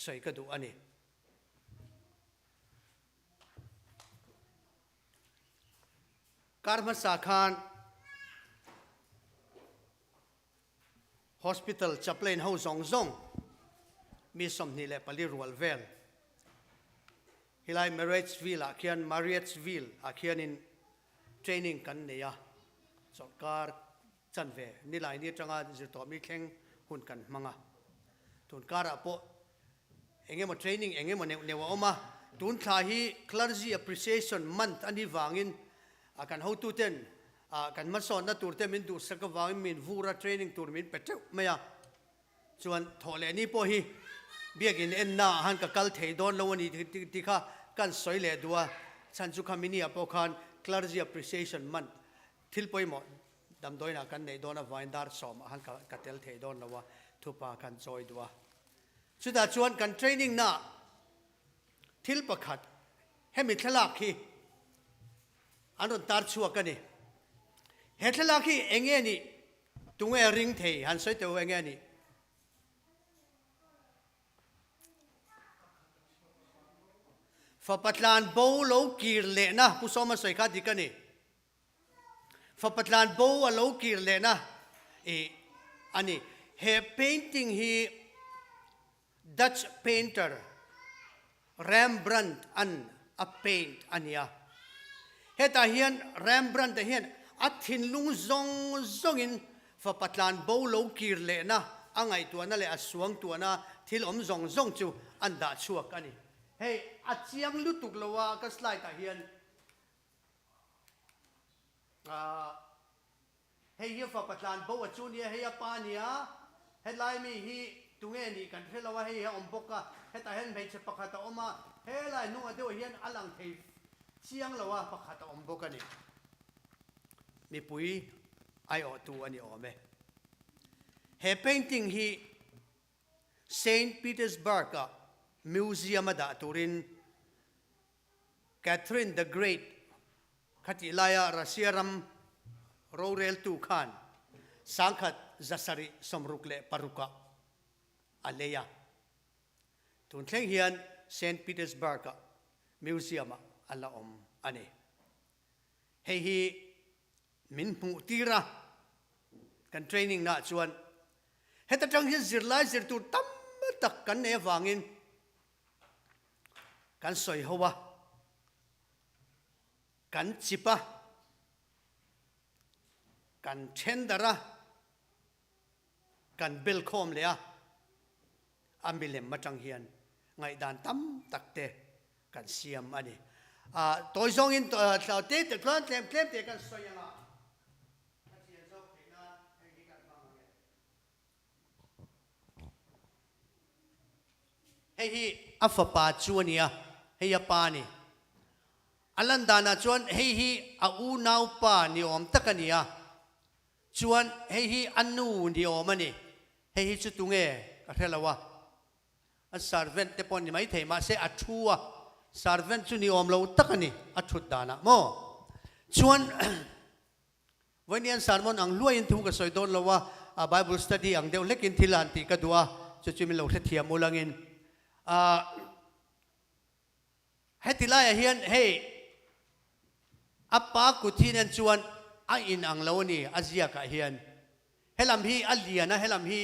sawi ka duh a ni. Kar hmasa khan Hospital chaplain ho zawng zawng mi 24 rual vel helai Marriottsville ah khian Marriottsville ah khianin training kan nei a, chawlhkar chanve Nilaini atanga zirtawhmi thleng hun kan hmang a. Tun karah pawh engemaw training engemaw neuh neuh a awm a, tun thla hi Clergy Appreciation Month a nih vangin kan hotuten kan hmasawnna turte min duhsak avangin min vura training tur min pe teuh mai a. Chuan thawh leh ni pawh hi biakin enna ah han ka kal thei dawn lo a ni tih kha kan sawi leh duh a, chhan chu kha mini ah pawh khan Clergy Appreciation Month thil pawimawh damdawiin ah kan neih dawn avangin dar sawm ah han ka tel thei dawn lo a, thupa kan chawi duh a. Chutah chuan kan training na ah thil pakhat hemi thlalak hi an rawn tar chhuak a ni. He thlalak hi eng nge nih? Tunge ring thei han sawi teuh eng nge nih? Fapa tlan bo lo kir lehna Pu Sawma sawi kha dik a ni. Fapa tlan bo a lo kir lehna i a ni. He painting hi Dutch painter Rembrandt an a paint a nia. Hetah hian Rembrandt-a hian a thinlung zawng zawngin fapa tlan bo lo kir lehna a ngaihtuahna leh a suangtuahna thil awm zawng zawng chu an dah chhuak a ni. Hei a chiang lutuk lo a ka slide-ah hian ah. Hei hi fapa tlan bo a chu nia, hei a pa nia, hetlai mi hi tunge nih kan hre lo a, hei hi a awm bawk a, hetah hian hmeichhe pakhat a awm a, helai hnungah deuh hian a lang thei chiang lo a, pakhat a awm bawk a ni. Mipui aiawhtu a ni awm e. He painting hi Saint Petersburg-a museum-a dah turin Catherine the Great khatih laia Russia ram roreltu khan 1766 ah a lei a. Tun thleng hian Saint Petersburg-a museum-ah a la awm a ni. Hei hi min hmuh tir a, kan training naah chuan heta tang hian zirlai zir tur tam tak kan nei avangin Kan sawi ho a, kan chip a, kan then darh a, kan bel khawm leh a, a milem atang hian ngaihdan tam tak te kan siam a ni. Tawi zawngin te te chuan tlem tlem te kan sawi ang a, a chian zawk theih nan heng hi kan hmang ang e. Hei hi a fapa chu a nia, hei a pa a ni. A lan danah chuan hei hi a unaupa ni awm tak a ni a, chuan hei hi a nu ni awm a ni. Hei hi chu tunge ka hre lo a, a servant te pawh ni maithei mahse a thu a, servant chu ni awm lo tak a ni a thut danah maw. Chuan Vawiin sermon ang hluaiin thu ka sawi dawn lo a, a Bible study ang deuh hlekin thil han tih ka duh a, chu chu min lo hrethiam ulangin. Ahh heti laiah hian hei a pa kut hi nen chuan a in ang lo a ni a ziakah hian. Helam hi a lian a, helam hi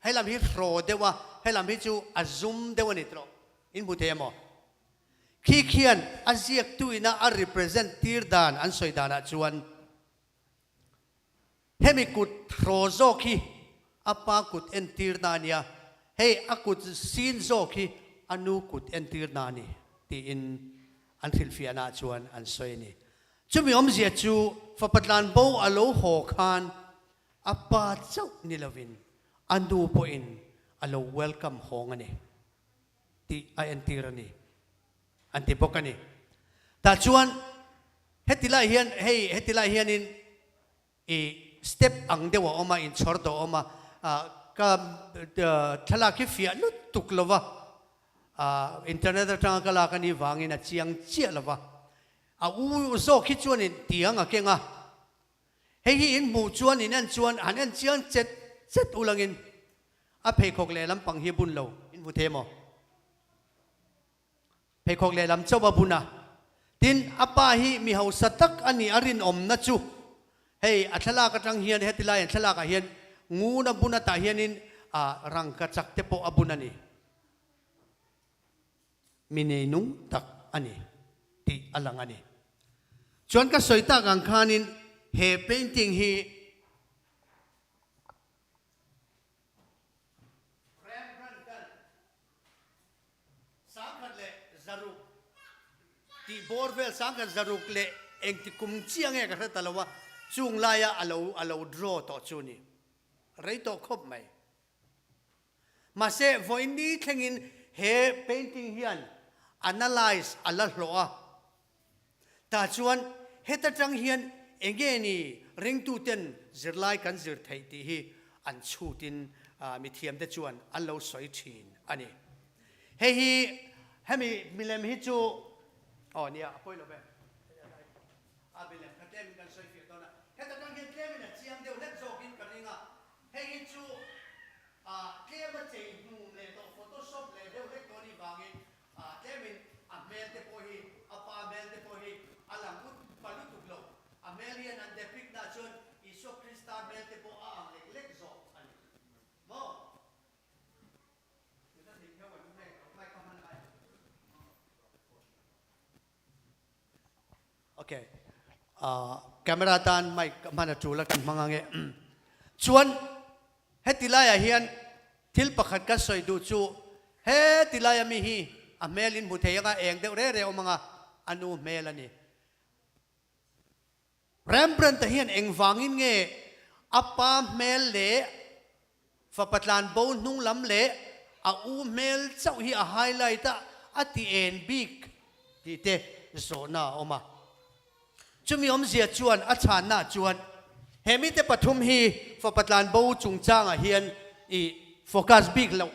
helam hi hraw deuh a, helam hi chu a zum deuh a ni tawh. In hmu thei emaw? Khi khian a ziaktu ina a represent tir dan an sawi danah chuan hemi kut hraw zawk hi a pa kut entirna a nia, hei a kut sin zawk hi a nu kut entirna a ni tiin an hrilhfiahnaah chuan an sawi a ni. Chumi awmzia chu fapa tlanbo a lo haw khan a pa chauh ni lovin a nu pawhin a lo welcome hawng a ni tih a entir a ni an ti bawk a ni. Tah chuan heti lai hian hei heti lai hianin i step ang deuh a awm a, inchhawr dawh a awm a, ka thlalak hi fiah lutuk lo va, internet atanga ka lak a nih vangin a chiang chiah lo va. A u zawk hi chuanin tiang a keng a, hei hi in hmuh chuan in en chuan han en chiang chet chet ulangin a pheikhawk leh lampang hi bun lo in hmu thei maw? Pheikhawk lehlam chauh a bun a. Tin, a pa hi mi hausa tak a nih a rinawmna chu hei a thlalak atang hian heti lai an thlalakah hian ngun a bun atah hianin a rangka chak te pawh a bun a ni. Mi neinung tak a ni tih a lang a ni. Chuan ka sawi tak ang khanin he painting hi Rembrandt-a'n 1600 tih bawr vel 1600 leh engti kum chiah nge ka hre ta lo a, chung laia a lo a lo draw tawh chu ni. Rei tawh khawp mai. Mahse, vawiin ni thlengin he painting hian analyse a la hlawh a. Tah chuan heta tang hian enge ni ringtuten zirlai kan zir theih tih hi an chhutin mithiamte chuan an lo sawi thin a ni. Hei hi hemi milem hi chu aw nia a pawi lo ve. A milem kha tlemin kan sawi fiah dawn a. Heta tang hian tlemin a chiang deuh hlek zawkin ka ring a. Hei hi chu tlem a chei hnum leh tawh photoshop leh deuh hlek tawh a nih vangin Tlemin a hmel te pawh hi, a pa hmel te pawh hi a lang ut pa lutuk lo. A hmel hian an depict na chuan Isua Krista hmel te pawh a ang lek lek zawk a ni. Maw? Nula thei phiau an hmel mic a hman lai. Ok. Camera tan mic ka hman a tul a kan hmang ange. Chuan heti laiah hian thil pakhat ka sawi duh chu heti laia mi hi a hmel in hmu thei anga eng deuh reh reh awm anga a nu hmel a ni. Rembrandt-a hian engvangin nge a pa hmel leh Fapa tlanbo hnung lam leh a u hmel chauh hi a highlight a, a ti en bik tih te zawhna a awm a. Chumi awmzia chuan a chhanna chuan he mite pathum hi fapa tlanbo chungchangah hian i focus bik loh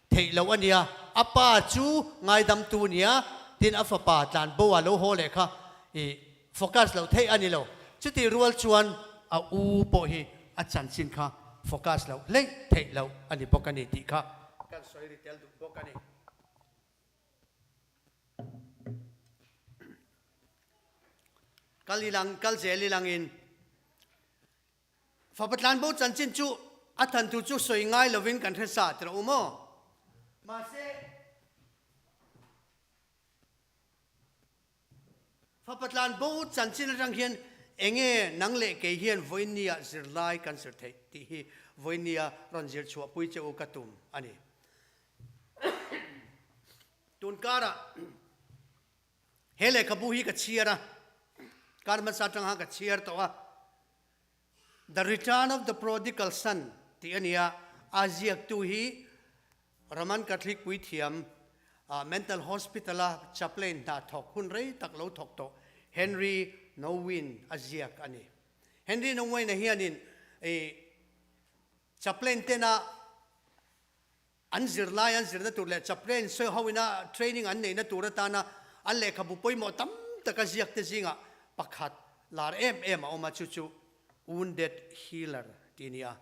theih loh a nia, a pa chu ngaidamtu nia, tin a fapa tlanbo a lo haw leh kha i focus loh theih a ni lo. Chutih rual chuan a u pawh hi a chanchin kha focus loh hleih theih loh a ni bawk a ni tih kha kan sawi ri tel duh bawk a ni. Kal ilang, kal zel ilangin. Fapa tlanbo chanchin chu a thantu chu sawi ngai lovin kan hre sa tirh u maw? Mahse, fapa tlanbo chanchin atang hian enge nang leh kei hian vawinia zirlai kan zir theih tih hi vawinia rawn zir chhuahpui che u ka tum a ni. Tun karah he lehkhabu hi ka chhiar a, kar hmasa atang khan ka chhiar tawh a. The Return of the Prodigal Son tih a ni a, a ziaktu hi Roman Catholic puithiam, mental hospital-a chaplain hna thawk hun rei tak lo thawk tawh Henri Nouwen a ziak a ni. Henri Nouwen-a hianin chaplain tena An zirlai an zirna tur leh chaplain sawi ho ina training an neihna tur atana an lehkhabu pawimawh tam taka ziakte zingah pakhat lar em em a awm a, chu chu Wounded Healer tih a ni a.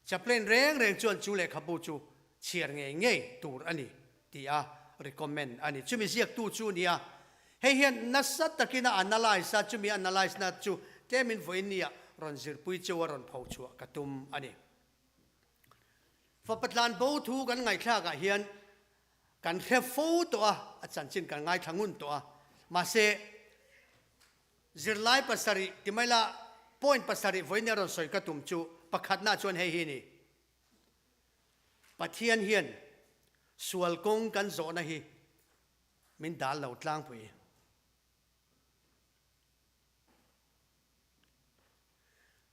Chaplain reng reng chuan chu lehkhabu chu chhiar ngei ngei tur a ni tih a recommend a ni. Chumi ziaktu chu a ni a, hei hian nasa takin a analyse a, chumi analyse na chu tlemin vawiin nia rawn zirpui cheu a rawn phochhuah ka tum a ni. Fapa tlanbo thu kan ngaihthlakah hian kan hre fo tawh a, a chanchin kan ngaithla ngun tawh a. Mahse, zirlai pasarih ti mai la, point pasarih vawiin a rawn sawi ka tum chu pakhatna chuan hei hi a ni. Pathian hian sual kawng kan zawhna hi min dal lo tlangpui.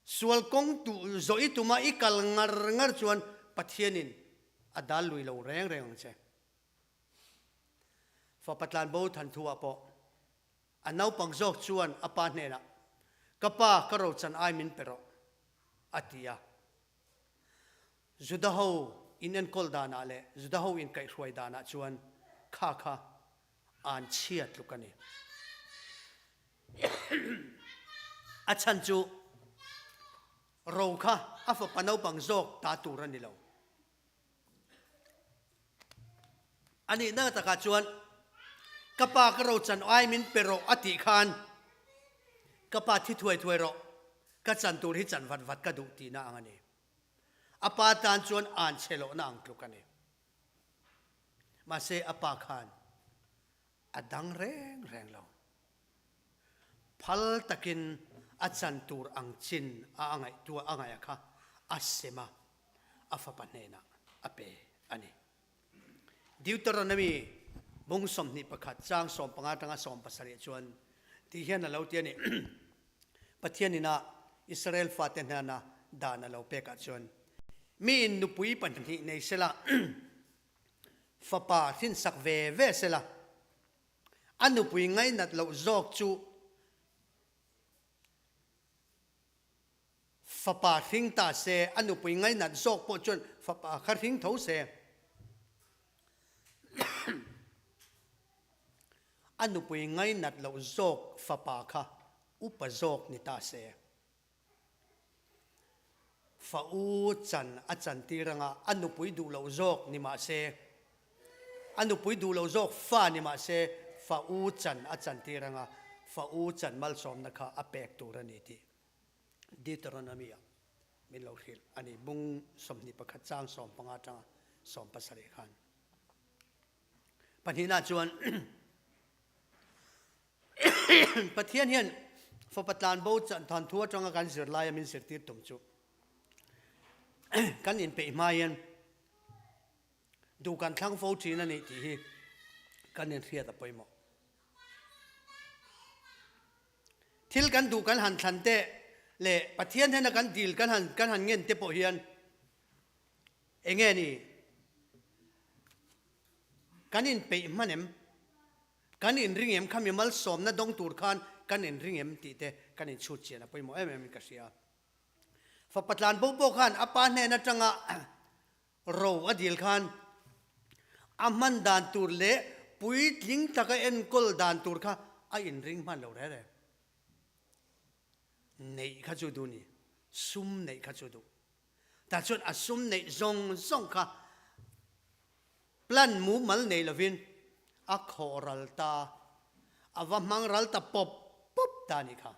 Sual kawng tu zawh i tuma i kal ngar ngar chuan Pathianin a dal lui lo reng reng ang che. Fapa tlanbo thanthu ah pawh a naupang zawk chuan a pa hnenah, Ka pa, ka rochan ai min pe rawh, a ti a. Juda ho in enkawl danah leh Juda ho in kaihhruai danah chuan kha kha an chhia tluk a ni. A chhan chu ro kha a fapa naupang zawk ta tur a ni lo. A nihna takah chuan. Ka pa ka ro chan ai min pe rawh a tih khan ka pa thi thuai thuai rawh, ka chan tur hi chan vat vat ka duh tihna ang a ni. A pa tan chuan an chhe lohna ang tluk a ni. Mahse a pa khan a dang reng reng lo. Phal takin a chan tur ang chin a a ngaihtuah a ngaih a kha a sem a, a fapa hnenah a pe a ni. Deuteronomy bung 21 chang 15 atanga 17 chuan ti hian a lo ti a ni, Pathian ina Israel fate hnena dan a lo pekah chuan miin nupui pahnih nei sela, fapa hrinsak ve ve sela, a nupui ngainat loh zawk chu Fapa hring ta se, a nupui ngainat zawk pawh chuan fapa kha hring tho se. A nupui ngainat loh zawk fapa kha upa zawk ni ta se. Fa u chan a chan tir anga a nupui duh loh zawk ni mah se, a nupui duh loh zawk fa ni mah se, fa u chan a chan tir anga fa u chan malsawmna kha a pek tur a ni tih. Deuteronomy ah min lo hrilh a ni. Bung 21 chang 15 atanga 17 khan. Pahnihna chuan Pathian hian fapa tlanbo thawnthu atanga kan zirlai a min zirtir tum chu kan inpeih hma hian duh kan thlang fo thin a nih tih hi kan inhriat a pawimawh. Thil kan duh kan han thlan te leh Pathian hnena kan dil kan han kan han ngen te pawh hian enge ni? Kan inpeih hman em? Kan inring em? Khami malsawmna dawng tur khan kan inring em tih te kan inchhut chian a pawimawh em em in ka hria. Fapa tlanbo pawh khan a pa hnen atanga Ro a dil khan a hman dan tur leh puitling taka enkawl dan tur kha a inring hman lo reh reh. Neih kha chu duh ni, sum neih kha chu duh. Tah chuan a sum neih zawng zawng kha plan mumal nei lovin a khawh ral ta, a va hmang ral ta pawp pawp ta a nih kha.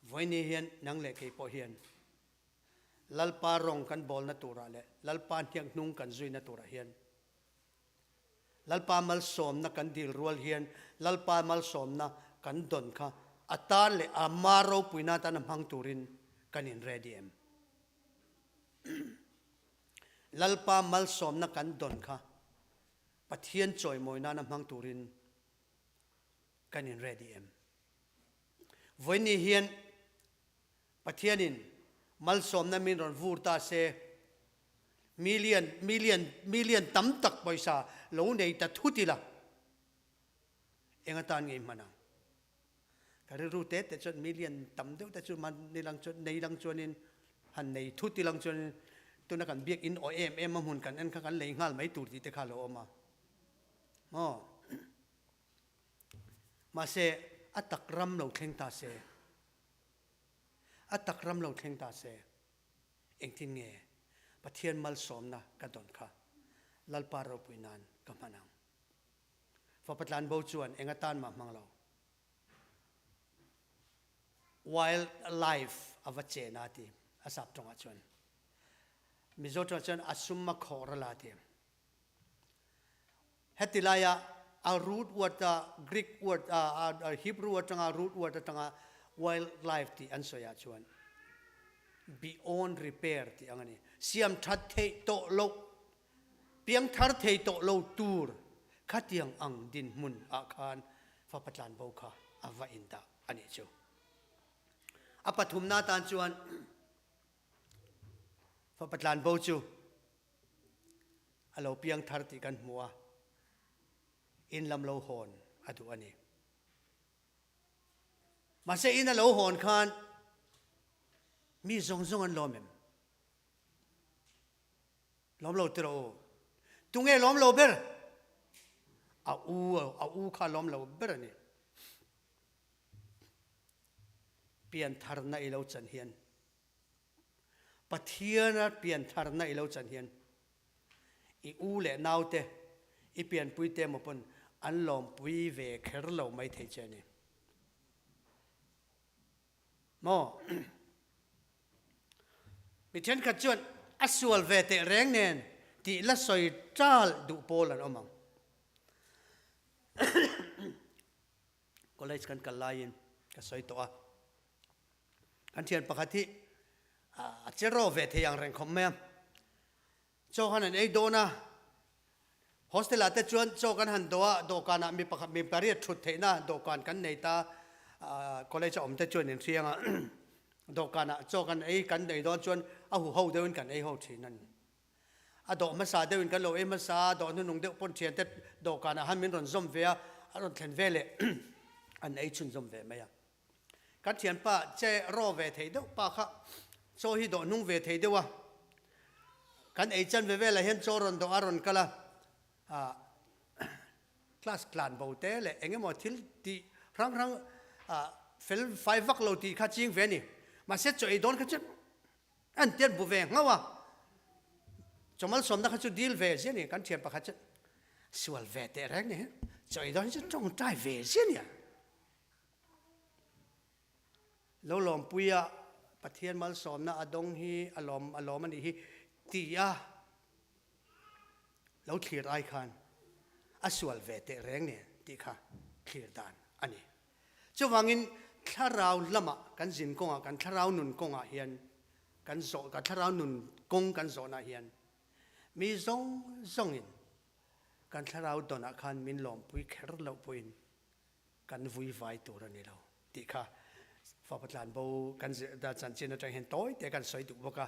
Vawiini hian nang leh kei pawh hian Lalpa rawng kan bawlna turah leh Lalpa hniak hnung kan zuina turah hian Lalpa malsawmna kan dil rual hian Lalpa malsawmna kan dawn kha a tan leh a ma ropuina atana hmang turin kan in ready em? Lalpa malsawmna kan dawn kha Pathian chawimawi nana hmang turin kan in ready em? Vawiini hian Pathianin malsawmna min rawn vur ta se, million, million, million tam tak pawisa lo nei ta thut ila, eng atan nge i hman ang? Ka rilru te te chuan million tam deuh te chu man ni lang chuan, nei lang chuanin han nei thut ilang chuanin tuna kan biakinn aw em em a hmun kan en kha kan lei nghal mai tur tih te kha a lo awm a. Maw? Mahse, a tak ram lo thleng ta se, a tak ram lo thleng ta se, engtin nge Pathian malsawmna ka dawn kha Lalpa ropui nan ka hman ang? Fapa tlanbo chuan eng atan mah hmang lo. Wild life a va chen a ti a sap tawngah chuan. Mizo tawngah chuan a sum a khawh ral a ti. Heti laia a root word a Greek word a Hebrew atanga root word atanga wildlife tih an sawi ah chuan beyond repair tih ang a ni. Siam that theih tawh loh, piang thar thei tawh lo tur khatiang ang dinhmun ah khan fapa tlanbo kha a va indah a nih chu. A pathumna atan chuan fapa tlanbo chu A lo piang thar tih kan hmu a, in lam lo hawn a duh a ni. Mahse in a lo hawn khan mi zawng zawng an lawm em? Lawm lo tiraw u? Tunge lawm lo ber? A u, a u kha lawm lo ber a ni. Pian tharna i lo chan hian Pathiana piantharna i lo chan hian. I u leh naute, i pianpuite emaw pawn an lawmpui ve kher lo maithei che a ni. Maw? Mi thenkhat chuan a sual ve teh reng nen tih la sawi tal duh pawl an awm ang. College kan kal laiin ka sawi tawh a, kan thian pakhat hi a che rawh ve thei ang reng khawp mai a. Chaw khan an ei dawn a, hostel ah te chuan chaw kan han dawh a, dawhkan ah mi pakhat mi pariat thut theihna dawhkan kan nei ta, college a awm te chuan in hriang a, dawhkan ah chaw kan ei kan ei dawn chuan a huho deuhin kan ei ho thin a ni. A dawh hmasa deuhin kan lo ei hmasa a, dawh hnunung deuh pawn thian te dawhkan ah han min rawn zawm ve a, a rawn thlen ve leh an ei chhunzawm ve mai a. Kan thianpa che raw ve thei deuh pa kha chaw hi dawh hnung ve thei deuh a, kan ei chan ve velah hian chaw rawn dawh a rawn kal a, ah class tlan bo te leh eng emaw thil tih hrang hrang ah fel fai vak lo tih kha ching ve a ni. Mahse chaw ei dawn kha chu an tian bu ve nghauh a, chaw malsawmna kha chu dil ve zia a ni. Kan thian pakhat chu sual ve teh reng ni hi, chaw ei dawn hi chu tawngtai ve zia a ni a. Lo lawmpuia Pathian malsawmna a dawng hi a lawm a lawm a nih hi ti a lo thlir ai khan a sual ve teh reng nen tih kha thlir dan a ni. Chuvangin thlarau lamah kan zin kawngah kan thlarau nun kawngah hian kan zawh kan thlarau nun kawng kan zawhnah hian mi zawng zawngin kan thlarau dawnah khan min lawmpui kher loh pawhin kan vui vai tur a ni lo tih kha fapa tlanbo kan zir dan chanchin atang hian tawi te kan sawi duh bawk a.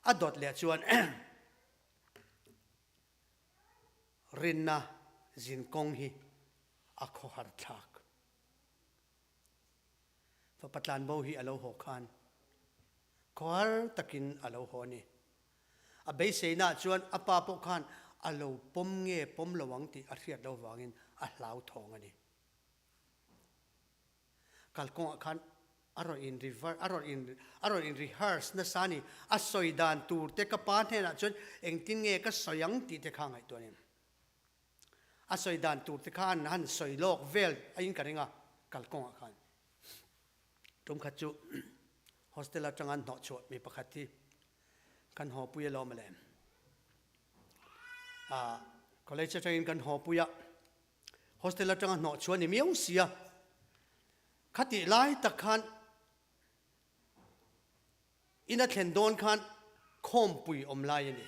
A dawt leh chuan rinna zinkawng hi a khawhar thlak. Fapa tlanbo hi a lo haw khan khawhar takin a lo haw a ni. A beiseinaah chuan a pa pawh khan a lo pawm nge pawm lo ang tih a hriat loh vangin a hlauthawng a ni. Kalkawngah khan a rawn in rever a rawn in a rawn in rehearse nasa a ni. A sawi dan tur te ka pa hnenah chuan engtin nge ka sawi ang tih te kha ngaihtuah a ni. A sawi dan tur te kha an han sawi lawk vel aiin ka ring a kalkawngah khan. Tumkhat chu hostel atanga hnawhchhuah mi pakhat hi kan haw pui alawm ale. Ah, college atangin kan haw pui a, hostel atanga hnawhchhuah ni miau sia. Khatih lai tak khan ina thlen dawn khan khawmpui awm lai a ni.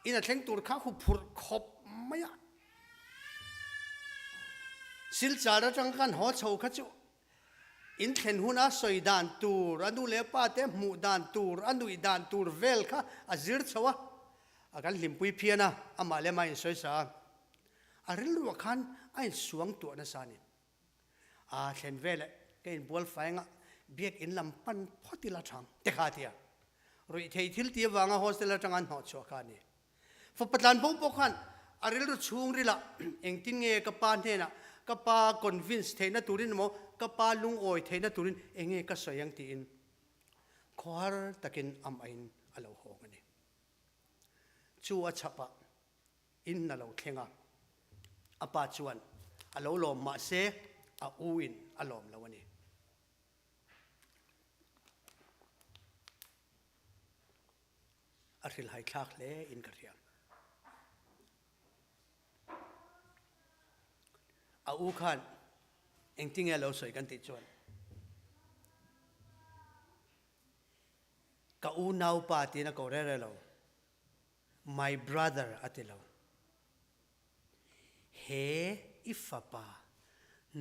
In a thleng tur kha huphurh khawp mai a. Silchar atang khan haw chho kha chu in thlen huna sawi dan tur, a nu leh pa te hmuh dan tur, a nuih dan tur vel kha a zir chho a. A kan hlimpui phian a, amah leh amah a insawi sa a. A rilruah khan a insuang tuah nasa a ni. Aa thlen veleh ka inbual fai anga biakinn lam pan phawt ila thang te kha a ti a. Ruihthei thil ti avanga hostel atanga an hnawhchhuah kha a ni. Fapa tlanbo pawh khan a rilru chhungrilah engtin nge ka pa hnenah ka pa convince theihna turin emaw ka pa lungawi theihna turin enge ka sawi ang tiin khawhar takin amahin a lo hawng a ni. Chu a chhapah In a lo thleng a, a pa chuan a lo lawm mah se a u in a lawm lo a ni. A hrilhai thlak hle in ka hria. A u khan engtinge a lo sawi kan tih chuan ka unaupa tiin a ko reng reng lo. My brother a ti lo. He i fapa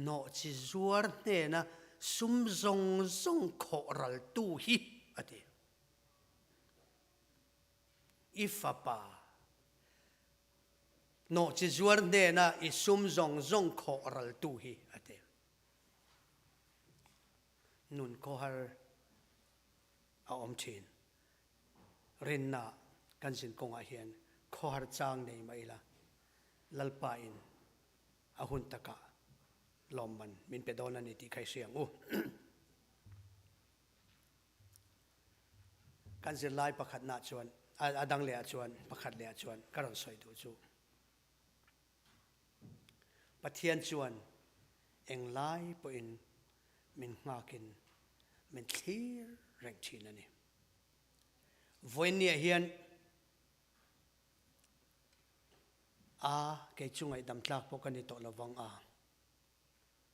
nawhchi zuar hnena sum zawng zawng khawh raltu hi a ti. I fapa nawhchi zuar hnena i sum zawng zawng khawh raltu hi a ti. Nun khawhar a awm thin. Rinna kan zin kawngah hian khawhar chang nei mah ila, Lalpa in a hun takah lawmman min pe dawn a ni tih kha i hria ang u. Kan zirlai pakhatna chuan. A dang leh ah chuan, pakhat leh ah chuan ka rawn sawi duh chu. Pathian chuan englai pawhin min nghakin min thlir reng thin a ni. Vawiinniah hian a kei chu ngaihdam tlak pawh ka ni tawh lovang a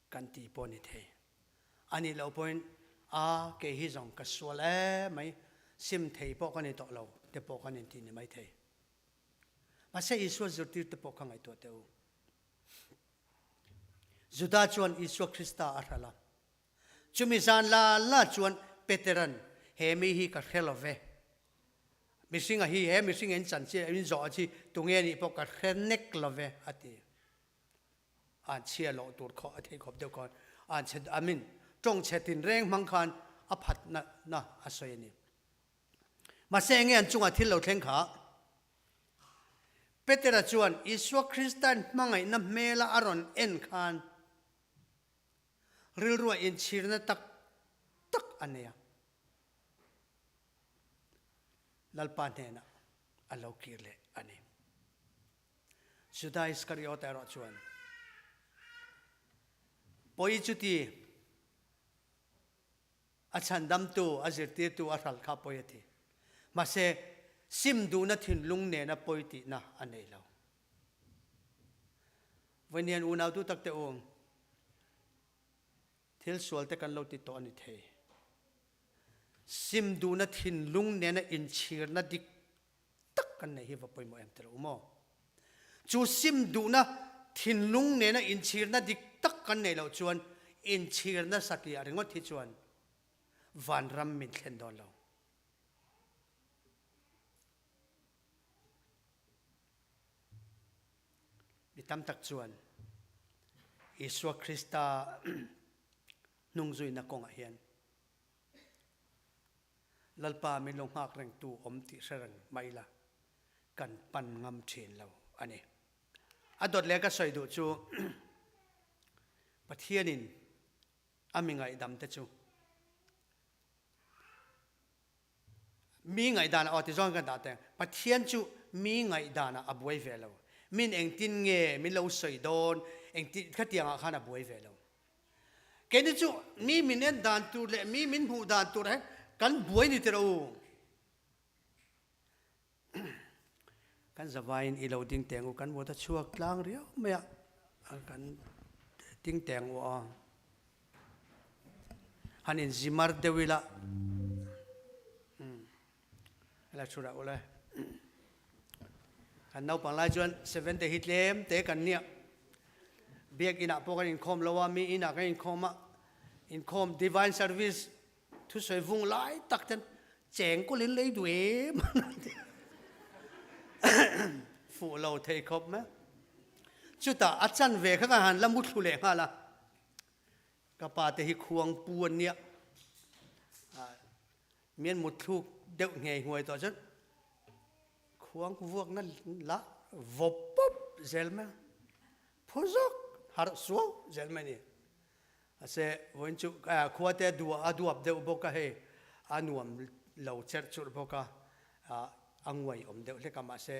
kan ti pawh a ni thei. A nih loh pawhin a kei hi zawng ka sual em mai, sim thei pawh ka ni tawh lo te pawh kan inti ni mai thei. Mahse Isua zirtirte pawh kha ngaihtuah teh u. Juda chuan Isua Krista a hral a. Chumi zan la la chuan Peteran, He mi hi ka hre lo ve. Mihringa hi he mihring in chan chi in zawh chi tunge nih pawh ka hre nek lo ve, a ti. An chhia loh tur khawh a theih khawp deuh khan an chhe I mean tawng chhe tinreng hmang khan a phat na na a sawi a ni. Mahse enge an chungah thil lo thleng kha? Petera chuan Isua Krista'n hmangaihna hmela a rawn en khan rilruah inchhirna tak tak a nei a. Lalpa hnenah a lo kir leh a ni. Juda Iskariota erawh chuan, Pawi chuti A chhandamtu, a zirtirtu a hral kha pawi a ti. Mahse, sim duhna thinlung nena pawi tihna a nei lo. Vawiin unautu takte u, thil sualte kan lo ti tawh a ni thei. Sim duhna thinlung nena inchhirna dik tak kan neih hi va pawimawh em tel u maw? Chu sim duhna thinlung nena inchhirna dik tak kan neih loh chuan inchhirna satliah ringawt hi chuan vanram min thlen dawn lo. Mi tam tak chuan Isua Krista hnungzuina kawngah hian Lalpa min lo nghak rengtu awm tih hre reng mah ila kan pan ngam thin lo a ni. A dawt leh ka sawi duh chu Pathianin a mi ngaihdam te chu mi ngaihdan aw ti zawng kan dah teng Pathian chu mi ngaihdan ah a buai ve lo. Min engtin nge min lo sawi dawn engtin khatiang ah khan a buai ve lo. Keini chu mi min en dan tur leh mi min hmuh dan tur he kan buai ni tirh u. Kan zavaiin i lo ding teng u, kan mut a chhuak tlang riau mai a, kan ding teng u a. Han in zimar deuh ila. La thu rah ule. Kan naupang lai chuan Seventh Day hi tlem te kan nia. Biak inah pawh kan inkhawm lo a, mi inah kan inkhawm a. Inkhawm Divine Service thusawi vung lai tak ten cheng kawlin lei duh em an ti. Fuh lo thei khawp mai. Chutah a chanve kha kan han la mu thlu leh nghal a. Ka pa te hi khuang pu an nia. Mian mutthluk deuh ngei hnuai tawh chuan khuang vuakna la vawp pawp zel mai a, phu zawk harh suau zel mai a ni. Mahse vawiin chu khua te a duap deuh bawk a hei, a nuam lo cherh churh bawk a, a nguai awm deuh hlek a mahse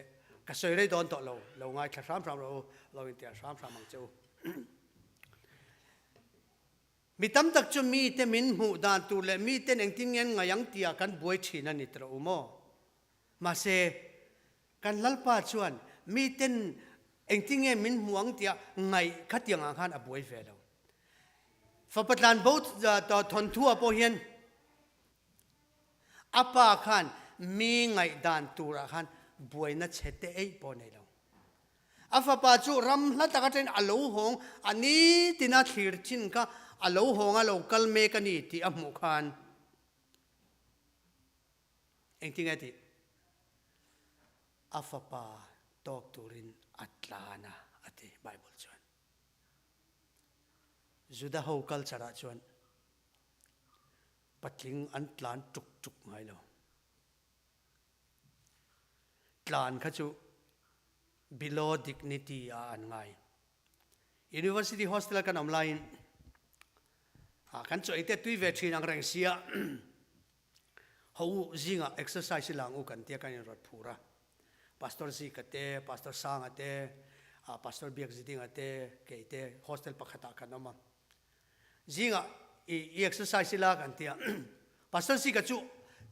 ka sawi rei dawn tawh lo, lo ngaithla hram hram rawh u, lo intial hram hram ang che u. Mi tam tak chu mite min hmuh dan tur leh miten engtin nge an ngaih ang tihah kan buai thin a ni tawh u maw? Mahse, kan Lalpa chuan miten engtin nge min hmuh ang tihah ngaih khatiang ah khan a buai ve lo. Fapa tlanbo thawnthu ah pawh hian a pa khan mi ngaih dan turah khan buaina chhe te eih pawh a nei lo. A fapa chu ram hla tak atangin a lo hawng, a nitina thlir thin kha a lo hawng a lo kal mek a ni tih a hmuh khan engtin nge tih? A fapa tawk turin a tlan a, a ti Bible chuan. Juda ho culture ah chuan patling an tlan tuk tuk ngai lo. Tlan kha chu below dignity ah an ngai. University hostel kan awm laiin kan chaw ei te tui ve thin ang reng sia. Ho u, zingah exercise i lang u kan tia kan inrawt phur a. Pastor Zika te, Pastor Sanga te, Pastor Biakzidinga te, kei te hostel pakhatah kan awm a. Zingah i i exercise ila kan tia. Pastor Zika chu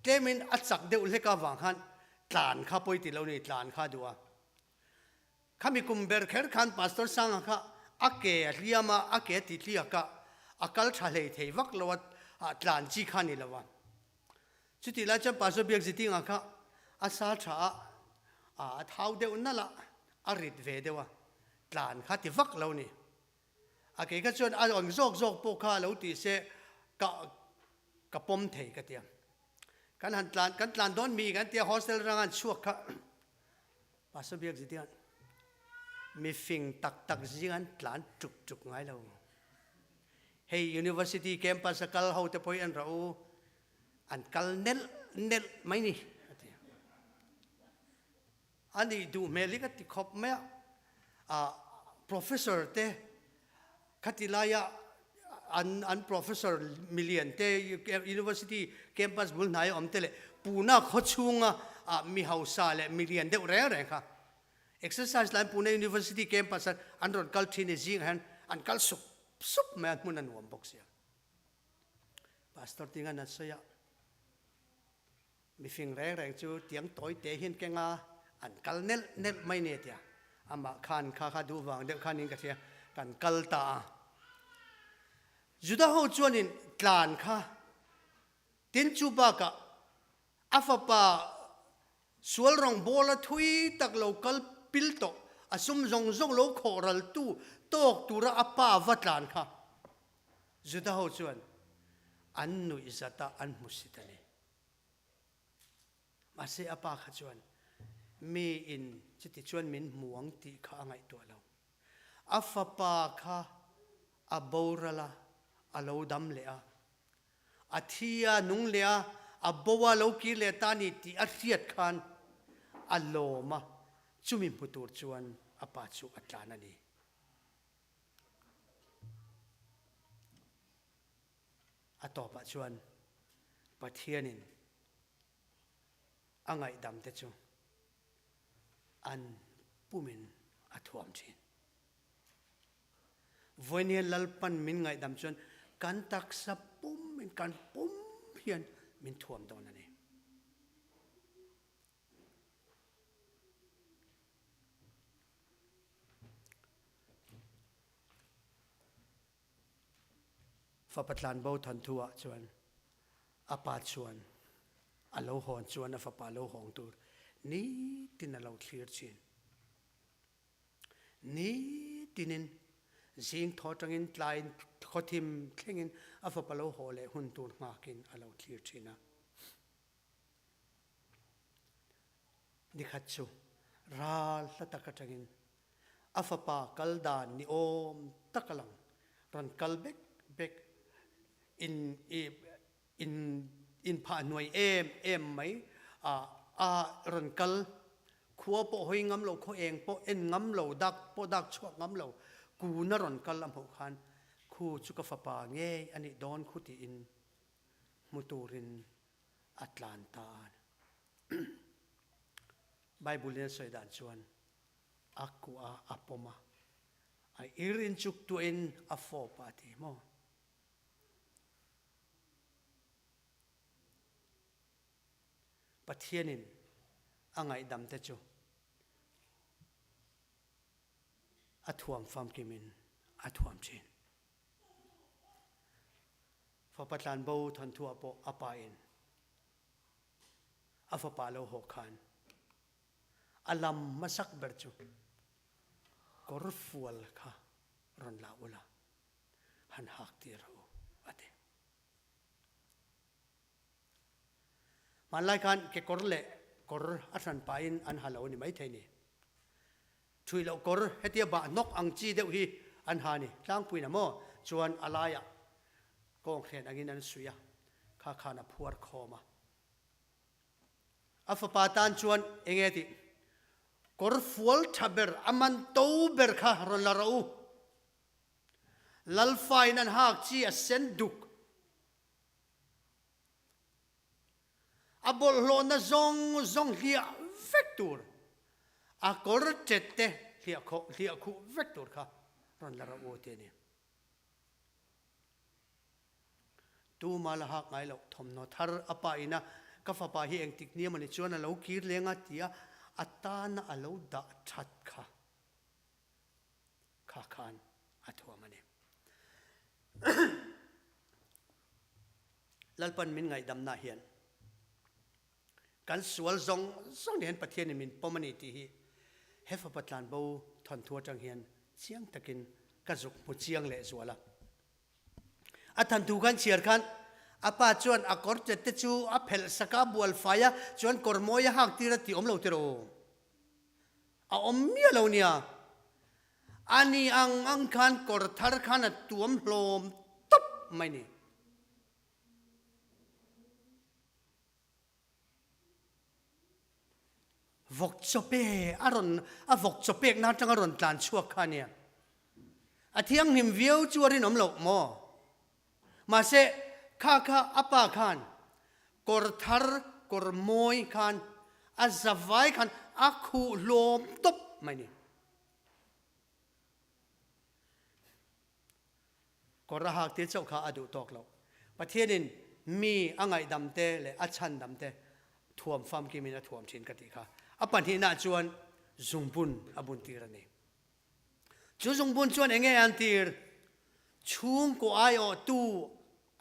tlemin a chak deuh hlek avang khan tlan kha pawi ti lo ni, tlan kha a duh a. Khami kum ber kher khan Pastor Sanga kha a ke a hliam a, a ke a ti tliak a, a kal tha hlei thei vak lo a, tlan chi kha a ni lo a. Chutih lai chuan Pastor Biakzitinga kha a sa tha a, a thau deuh nalh a, a rit ve deuh a, tlan kha ti vak lo ni. A kei kha chuan a awm zawk zawk pawh kha lo ti se ka ka pawm thei ka tia. Kan han tlan kan tlan dawn mi kan tia hostel rang an chhuak kha Pastor Biakzitinga mi fing tak tak zing an tlan tuk tuk ngai lo. Hei University campus a kal ho te pawh hi an rah u an kal nelh nelh mai ni a ti. A nih duh hmel hi ka ti khawp mai a, ah professor te khati laia an an professor milian te university campus bul hnai a awm te leh Pune khaw chhunga ah mi hausa leh milian deuh reng reng kha exercise lai Pune University campus a an rawn kal thin i zingah hian an kal sup sup mai a hmun a nuam bawk sia. Pastor tinga an sawi a, mifing reng reng chu tiang tawi te hian keng a, an kal nelh nelh mai ni a tia. Amah khan kha kha duh vang deuh khan in ka hria, kan kal ta a. Juda ho chuanin tlan kha tin chu bakah a fapa Sual rawngbawla thui tak lo kal pil tawh, a sum zawng zawng lo khawh raltu tawk tura a pa va tlan kha Juda ho chuan an nuih zat a, an hmu si ta ni. Mahse a pa kha chuan mi in chuti chuan min hmu ang tih kha a ngaihtuah lo. A fapa kha a boral a, a lo dam leh a, A thi a nung leh a, a bo a lo kir leh ta ni tih a hriat khan a lawm a, chumi hmu tur chuan a pa chu a tlan a ni. A tawpah chuan Pathianin a ngaihdamte chu an pumin a thuam thin. Vawinia Lalpan min ngaihdam chuan kan taksa pum in kan pum hian min thuam dawn a ni. Fapa tlanbo thawnthu ah chuan a pa chuan a lo hawn chuan a fapa lo hawng tur nitin a lo thlir thin. Nitinin zing thaw atangin tlaiin khawthim thlengin a fapa lo haw leh hun tur nghakin a lo thlir thin a. Nikhat chu ral hla tak atangin a fapa kal dan ni awm tak a lang, rawn kal bek bek in i in inphah hnuai em em mai a a rawn kal khua pawh hawi ngam lo khaw eng pawh en ngam lo dak pawh dak chhuak ngam lo kuna rawn kal a hmuh khan khu chu ka fapa ngei a nih dawn khu tiin hmu turin a tlan ta a Bible in a sawi dan chuan a kuah a a pawm a a ir in chuk tuahin a fawp a ti maw. Pathianin a ngaihdamte chu a thuam famkimin a thuam thin. Fapa tlanbo thawnthuah pawh a pa in a fapa lo haw khan a lam hmasak ber chu kawrfual kha rawn la ula. han hak tir rawh u, a ti. Hmanlai khan kekawr leh kawr a hran pahin an ha lo a ni maithei ni. Ṭhui loh kawr hetia bah hnawk ang chi deuh hi an ha a ni. Tlangpuiin a maw chuan a laiah kawnghren angin an suih a, kha khan a phuar khawm a. A fapa tan chuan eng nge tih? Kawr fual ṭha ber, a man to ber kha rawn la rawh u. Lalfain an hak chi a sen duk. A bawlhhlawhna zawng zawng hliah vek tur, a kawr tet te hliah khawh hliah khuh vek tur kha rawn la rawh u ti a ni. Tuma la hak ngai loh thawmhnaw thar a pa ina ka fapa hi engtik ni emawni chuan a lo kir leng a tia a tana a lo dah that kha kha khan a thuam a ni. Lalpan min ngaihdamna hian kan sual zawng zawng nen Pathianin min pawm a ni tih hi he fapa tlanbo thawnthu atang hian chiang takin ka zuk hmu chiang leh zual a. A thanthu khan chhiar khan a pa chuan a kawr tet te chu a phelh sak a, bual fai a, chuan kawr mawi a hak tir a tih awm lo tiraw? A awm miah lo nia. A ni ang ang khan kawr thar khan a tuam hlawm tawp mai ni. Vawk chawpe a rawn a vawk chaw pekna atanga rawn tlan chhuak kha ania. A thianghlim viau chu a rinawm loh maw? Mahse kha kha a pa khan kawr thar kawr mawi khan a zavai khan a khuh hlawm tawp mai ni. Kawr a hak tir chauh kha a duh tawk lo. Pathianin mi a ngaihdam te leh a chhandam te thuam famkimin a thuam thin ka tih kha. A pahnihna chuan zungbun a bun tir a ni. Chu zungbun chuan enge a entir? Chhungkaw aiawhtu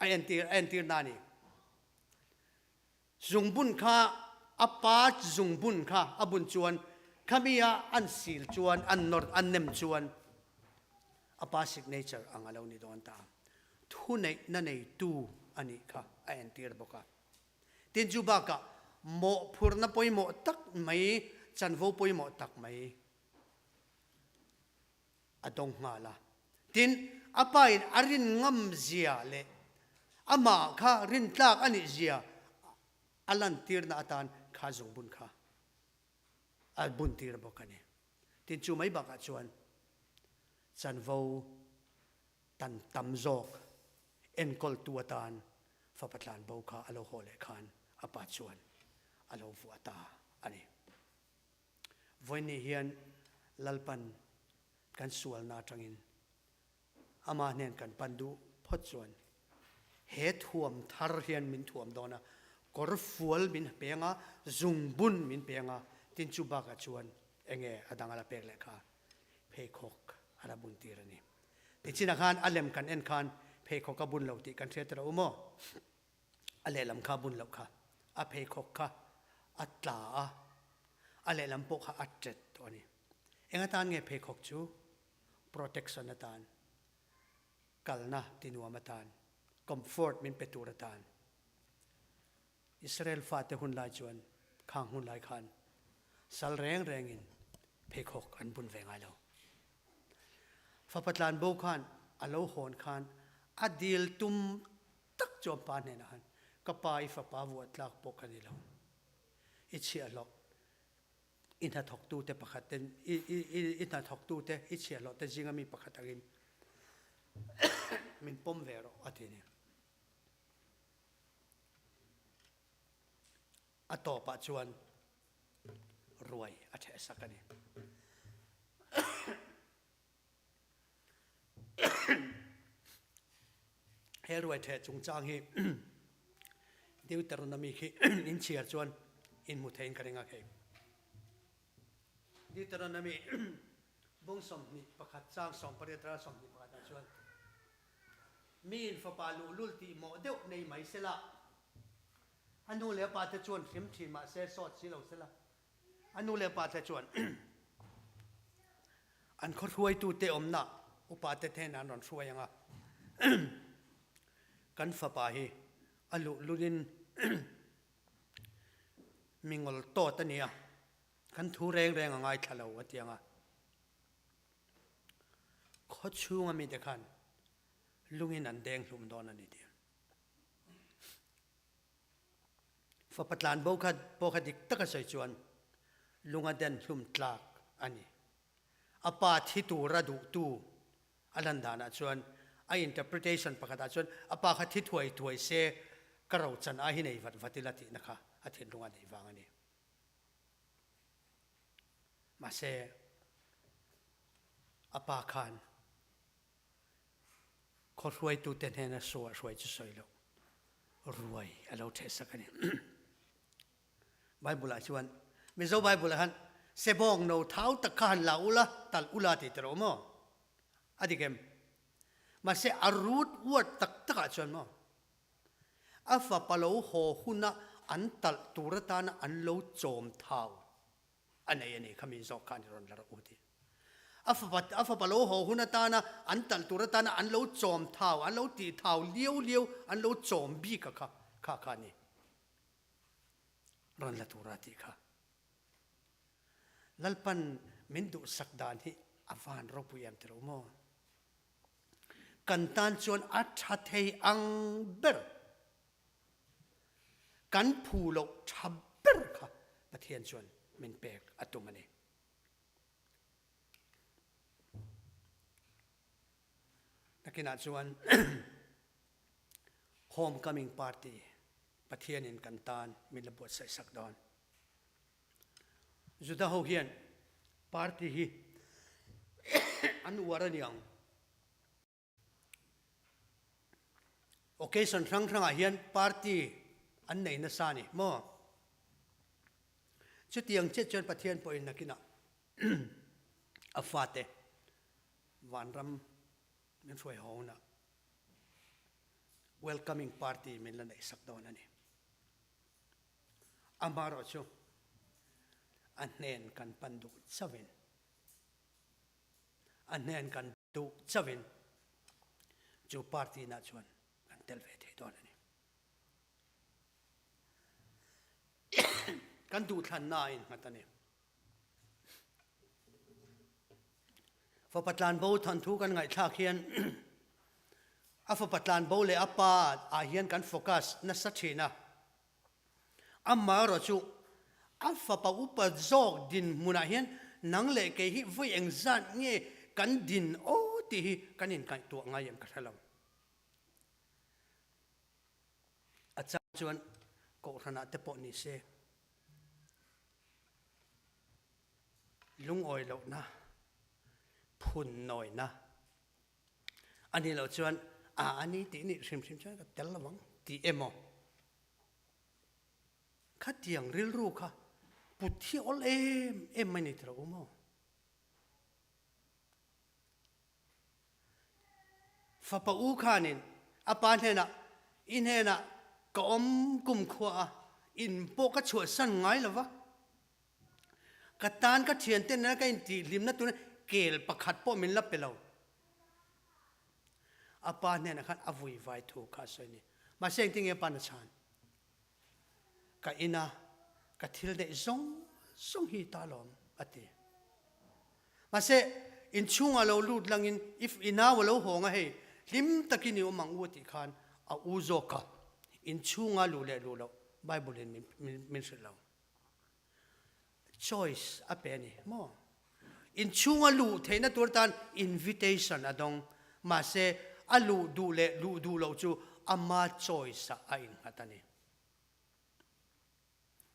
a entir a entir na a ni. Zungbun kha a pa zungbun kha a bun chuan khami a an sil chuan an nawr an nem chuan a pa signature ang a lo ni dawn ta. Thuneihna neitu a nih kha a entir bawk a. Tin chu bakah mawhphurhna pawimawh tak mai, chanvo pawimawh tak mai a dawng nghal a. Tin, a pain a rin ngam zia leh amah kha rintlak a nih zia a lantirna atan kha zungbun kha a buntir bawk a ni. Tin, chu mai bakah chuan chanvo tan tam zawk enkawltu atan fapa tlanbo kha a lo haw leh khan a pa chuan a lo vuah ta a ni. Vawiin hian Lalpan kan sualna atangin Ama hnen kan pan duh phawt chuan he thuam thar hian min thuam dawn a, kawr fual min peng a, zungbun min peng a, tin chu bakah chuan enge a dang a la pek leh kha pheikhawk a la bun tir a ni. Tichinah khan a lem kan en khan pheikhawk a bun lo tih kan hriat rawh u maw? A lehlam kha a bun loh kha, a pheikhawk kha a tla a, a lehlam pawh kha a tet tawh a ni. Eng atan nge pheikhawk chu? Protection atan, kalna tinuam atan, comfort min pe tur atan. Israel fate hun lai chuan khang hun lai khan sal reng rengin pheikhawk an bun ve ngai lo. Fapa tlanbo khan a lo hawn khan a dil tum tak chu an pa hnenah khan, Ka pa i fapa vuah tlak pawh ka ni lo. I chhiahhlawh, i hnathawktute pakhat ten, i, i, i, i hnathawktute, i chhiahhlawhte zinga mi pakhat angin min pawm ve rawh a ti a ni. A tawpah chuan ruai a ṭhehsak a ni. He ruai ṭheh chungchang hi Deuteronomy khi in chhiar chuan in hmu theiin ka ring a khei. Deuteronomy bung 21 chang 18 ral 21 ah chuan mi in fapa luhlul tih mawh deuh nei mai sela, a nu leh a pa te chuan hrim ṭhin mah se sawt si lo sela, A nu leh pa te chuan an khaw hruaitute awmna upa te hnenah an rawn hruai ang a, kan fapa hi a luhlulin mi ngawl tawt a nia, kan thu reng reng a ngaithla lo a ti ang a. Khaw chhunga mite khan lungin an deng hlum dawn a ni ti. Fapa tlanbo kha pawh kha dik taka sawi chuan lung a den hlum tlak a ni. A pa thi tura duhtu a lan danah chuan a interpretation pakhatah chuan a pa kha thi thuai thuai se ka rochan ai hi nei vat vat ila tihna kha. a thinlung a neih vang a ni. Mahse, a pa khan khaw hruaitute hnena saw a hruai chu sawi loh, ruai a lo ṭhehsak a ni. Bible ah chuan Mizo Bible ah khan sebawng no thau tak kha han la ula talh ula tih te rawh maw? A dik em? Mahse a root word tak tak ah chuan maw a fapa lo haw huna an talh tur atana an lo chawm thau a nei a ni kha mi zawk khan i rawn la rawh u tih. A fapa a fapa lo haw hun atana an talh tur atana an lo chawm thau an lo tih thau liau liau an lo chawm bik a kha kha kha a ni. Rawn la tura tih kha. Lalpan min duhsak dan hi a van ropui em tiro maw? Kan tan chuan a tha thei ang ber, kan phu loh tha ber kha Pathian chuan min pek a tum a ni. Nakinah chuan Homecoming party Pathianin kan tan min la buatsaih sak dawn. Juda ho hian party hi an uar a niang. Occasion hrang hrangah hian party an nei nasa a ni maw? Chutiang chiah chuan Pathian pawhin nakinah a fate vanram min hruai ho hunah welcoming party min la neih sak dawn a ni. Amaherawh chu a hnen kan pan duh chauhin a hnen kan duh chauhin chu party nah chuan kan tel ve thei dawn a ni. Kan duhthlanna a innghat a ni. Fapa tlanbo thawnthu kan ngaihthlak hian a fapa tlanbo leh a pa ah hian kan focus nasa thin a. Amaherawh chu a fapa upa zawk dinhmunah hian nang leh kei hi vawi engzat nge kan din aw tih hi kan inkaihtuah ngai em ka hre lo. A chang chuan kohhranah te pawh ni se lungawi lohna, phun nawina a nih loh chuan a a ni tih nih hrim hrim chuan ka tel lo ang tih emaw khatiang rilru kha put hi awl em em mai ni tiro maw? Fapa u khanin a pa hnenah, I hnenah ka awm kumkhua a, in pawh ka chhuahsan ngai lo va. Ka tan ka thiante nena ka intihhlimna tuna kel pakhat pawh min la pe lo. A pa hnenah khan a vui vai thu kha a sawi a ni. Mahse engtin nge a pa na chhan? Ka ina ka thil neih zawng zawng hi ta lawm, a ti. Mahse, inchhungah lo lut langin if i nau a lo hawng a hei, hlim takin i awm ang u a tih khan a u zawk a, inchhunga luh leh luh loh Bible in min hrilh lo. Choice a pe a ni maw? Inchhunga luh theihna tur tan invitation a dawng. Mahse, a luh duh leh luh duh loh chu ama choice ah a innghat a ni.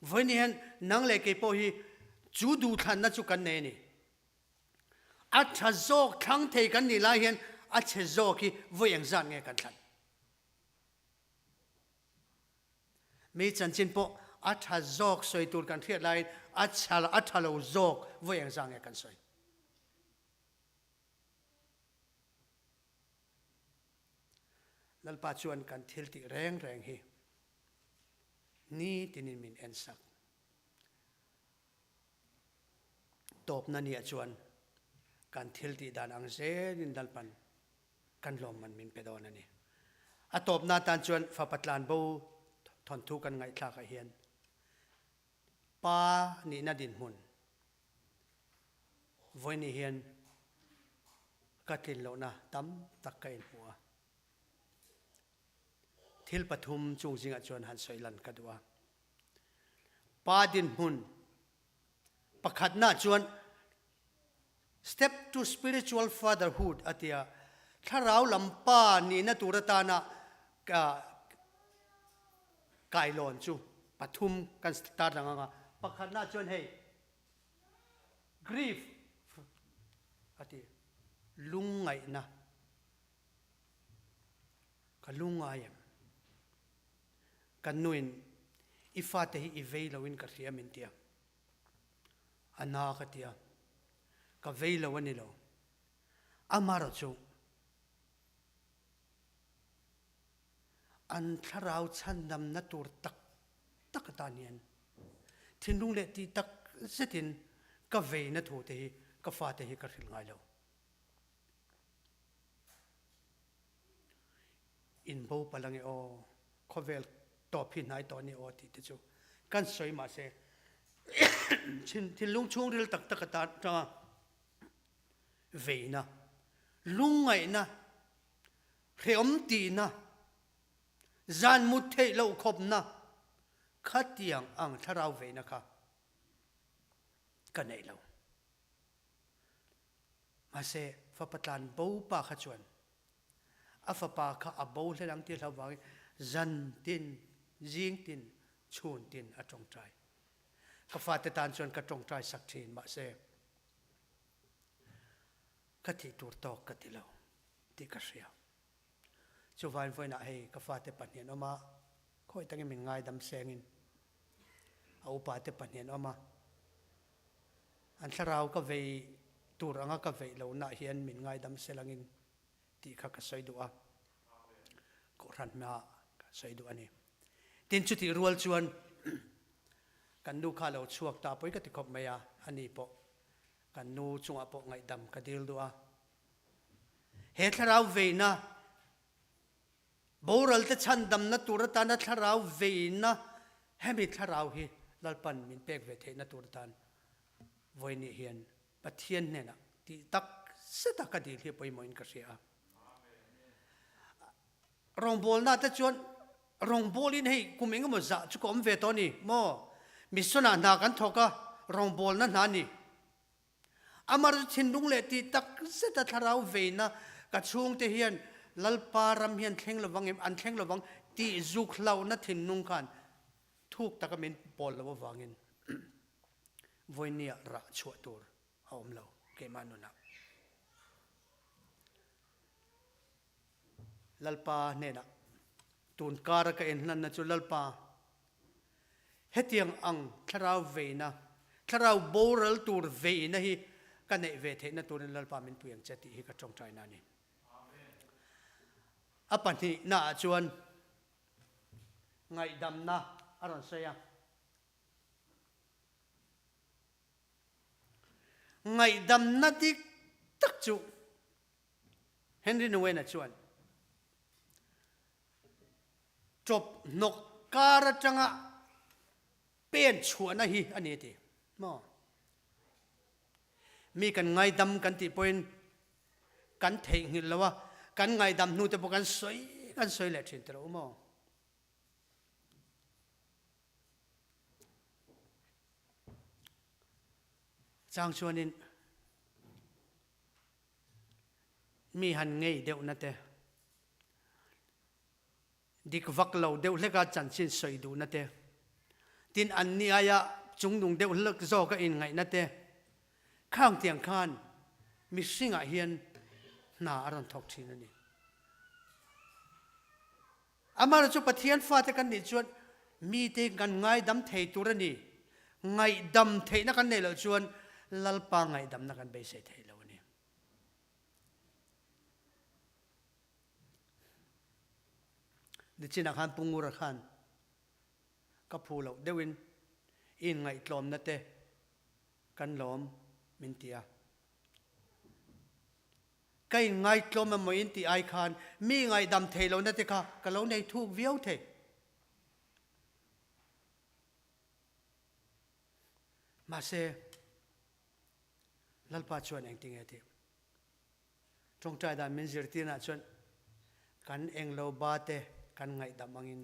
Vawiin hian nang leh kei pawh hi chu duhthlanna chu kan nei a ni. A tha zawk thlang thei kan nih lai hian a chhe zawk hi vawi engzat nge kan thlan? Mi chanchin pawh a tha zawk sawi tur kan hriat laiin a chha a tha lo zawk vawi engzah nge kan sawi? Lalpa chuan kan thil tih reng reng hi ni tinin min en sak. Tawpna nia chuan kan thil tih dan ang zelin Lalpan kan lawmman min pe dawn a ni. A tawpna atan chuan fapa tlanbo thawnthu kan ngaihthlak ah hian pa nihna dinhmun vawiin hian ka tlin lohna tam tak ka inhmu a. Thil pathum chung zingah chuan han sawi lan ka duh a. Pa dinhmun pakhatna chuan Step to spiritual fatherhood a ti a, thlarau lam pa nihna tur atana kailawn chu. Pathum kan tar lang anga pakhatna chuan hei grief a ti lungngaihna ka lungngai em kan nuin i fate hi i vei loin ka hria min tia a na ka tia ka vei lo a ni lo amarawh chu An thlarau chhandamna tur tak tak atan hian thinlung leh tih tak zetin ka veina thu te hi ka fate hi ka hrilh ngai lo. In bo palh ange aw, khawvel tawp hi hnai tawh a ni aw tih te chu kan sawi mahse thinlung chhungril tak tak atan atanga veina, lungngaihna, Hreawm tihna, zan mut theih loh khawpna khatiang ang thlarau veina kha ka nei lo. Mahse, fapa tlan bo pa kha chuan a fapa kha a bo hlen ang ti hlau vangin zan tin, zing tin, chhun tin a tawngtai. Ka fate tan chuan ka tawngtai sak thin mahse ka tih tur tawk ka ti lo. tih ka hria. Chuvain vawiinah hei ka fate pahnih an awm a, khawi takin min ngaidam sengin a upate pahnih an awm a, an thlarau ka vei tur anga ka veih lohna hian min ngaidam selangin tih kha ka sawi duh a, Kohhran hmaah ka sawi duh a ni. Tin, chutih rual chuan kan nu kha a lo chhuak ta pawi ka ti khawp mai a, ani pawh kan nu chungah pawh ngaihdam ka dil duh a. He thlarau veina, boralte chhandamna tur atana thlarau veina, hemi thlarau hi Lalpan min pek ve theihna tur atan vawiin hian Pathian hnenah tih tak zeta ka dil hi pawimawhin ka hria a. Rawngbawlna te chuan rawngbawlin hei kum engemaw zah chu ka awm ve tawh a ni maw? Mission ah hna kan thawk a, rawngbawlna hna a ni. Amar chu thinlung leh tih tak zeta thlarau veina ka chhungte hian Lalpa ram hian thleng lovang em, an thleng lovang tih zuk hlauhna thinlung khan thuk taka min pawl lo avangin vawinia rah chhuah tur a awm lo keimah nunah. Lalpa hnenah tun kara ka enhlanna chu Lalpa Hetiang ang thlarau veina, thlarau boral tur veina hi ka neih ve theihna turin Lalpa min pui ang che tih hi ka tawngtaina a ni. A pahnihnaah chuan ngaihdamna a rawn sawi a. Ngaihdamna dik tak chu Henry Nouwen-a chuan Ṭawp hnawk kar aṭanga pen chhuahna hi a ni a ti maw? Mi kan ngaidam kan tih pawhin kan theihnghilh lo a, kan ngaidam hnu te pawh kan sawi kan sawi leh ṭhin tilo maw? Chang chuanin mi han ngei deuhna te, Dik vak lo deuh hleka chanchin sawi duhna te, tin anni aia chungnung deuh hlek zawka inngaihna te, khang tiang khan mihringah hian hna a rawn thawk thin a ni. Amaherawhchu chu Pathian fate kan nih chuan mite kan ngaidam thei tur a ni. Ngaihdam theihna kan neih loh chuan Lalpa ngaihdamna kan beisei thei lo a ni. Nichinah khan Pu Ngura khan ka phu loh deuhin i inngaihtlawmna te kan lawm min ti a. Ka inngaihtlawm emaw in tih ai khan mi ngaihdam thei lohna te kha ka lo nei thuk viau thei. Mahse, Lalpa chuan engtinge a tih? Tawngtai dan min zirtirna chuan kan englo ba te kan ngaihdam angin